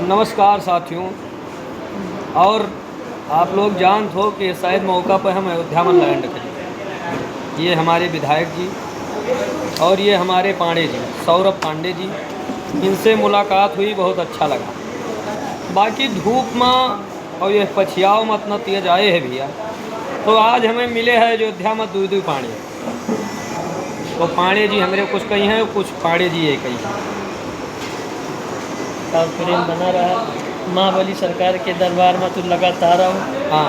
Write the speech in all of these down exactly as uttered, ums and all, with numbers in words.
नमस्कार साथियों, और आप लोग जानत हो कि शायद मौका पर हम अयोध्या में लैंड करें। ये हमारे विधायक जी और ये हमारे पांडे जी, सौरभ पांडे जी, इनसे मुलाकात हुई, बहुत अच्छा लगा। बाकी धूप में और ये पछियाव में इतना तेज आए हैं भैया, तो आज हमें मिले हैं अयोध्या में दुई दुई पांडे। तो पांडे जी हमरे कुछ कही हैं, कुछ पांडे जी ये कही हैं। और प्रेम बना रहा। माँ बली सरकार के दरबार में तू लगातार आओ। हाँ।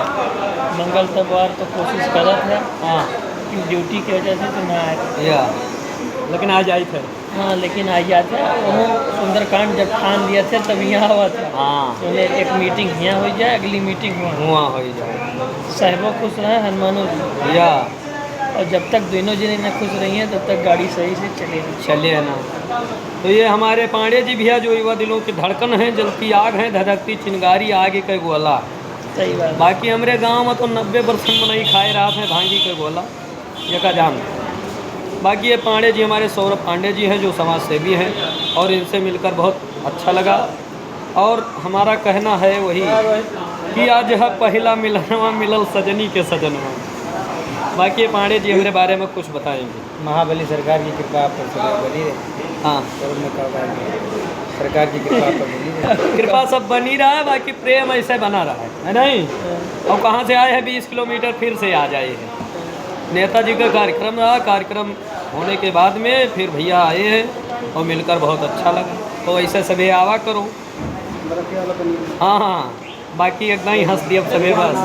मंगल तवार तो कोशिश करत है। हाँ। लेकिन ड्यूटी की वजह से तू ना आए। या, लेकिन आ जाइत है। हाँ, लेकिन आ जाइत है। वो सुंदरकांड जब ठान लिया था, तब यहाँ हुआ था। हाँ। उन्हें एक मीटिंग यहाँ हो जाए, अगली मीटिंग हुआ। हुआ हो जाए। साहेबो खुश रहे, हनुमानो जी। या। और जब तक दोनों जने ना खुश रही हैं, तब तक गाड़ी सही से चले ना। चले ना। तो ये हमारे पांडे जी भैया जो युवा दिलों की धड़कन हैं, जलती आग हैं, धधकती चिनगारी आगे के गोला। सही बात। बाकी हमरे गांव में तो नब्बे परसेंट मनई खाए रहत हैं भांगी के गोला, ये का जान। बाकी ये पांडे जी हमारे सौरभ पांडे जी हैं जो समाज सेवी हैं और इनसे मिलकर बहुत अच्छा लगा। और हमारा कहना है वही कि आज है पहिला मिलनवा मिलल सजनी के सजनवा। बाकी ये पांडे जी हमरे बारे में कुछ बताएंगे। महाबली सरकार की कृपा आप पर सदा बनी रहे। हाँ। और मैं कहूँगा कि सरकार की कृपा आप पर बनी रहे। कृपा सब बनी रहा है, बाकी प्रेम ऐसे बना रहा है, है नहीं? और कहाँ से आए हैं बीस किलोमीटर, फिर से आ जाए हैं। नेताजी का कार्यक्रम रहा, कार्यक्रम होने के बाद में फिर भैया आए हैं और मिलकर बहुत अच्छा लगा। तो ऐसे सभी आवा करो। हाँ, हाँ, बाकी इतना ही हंस दिया सभी बस।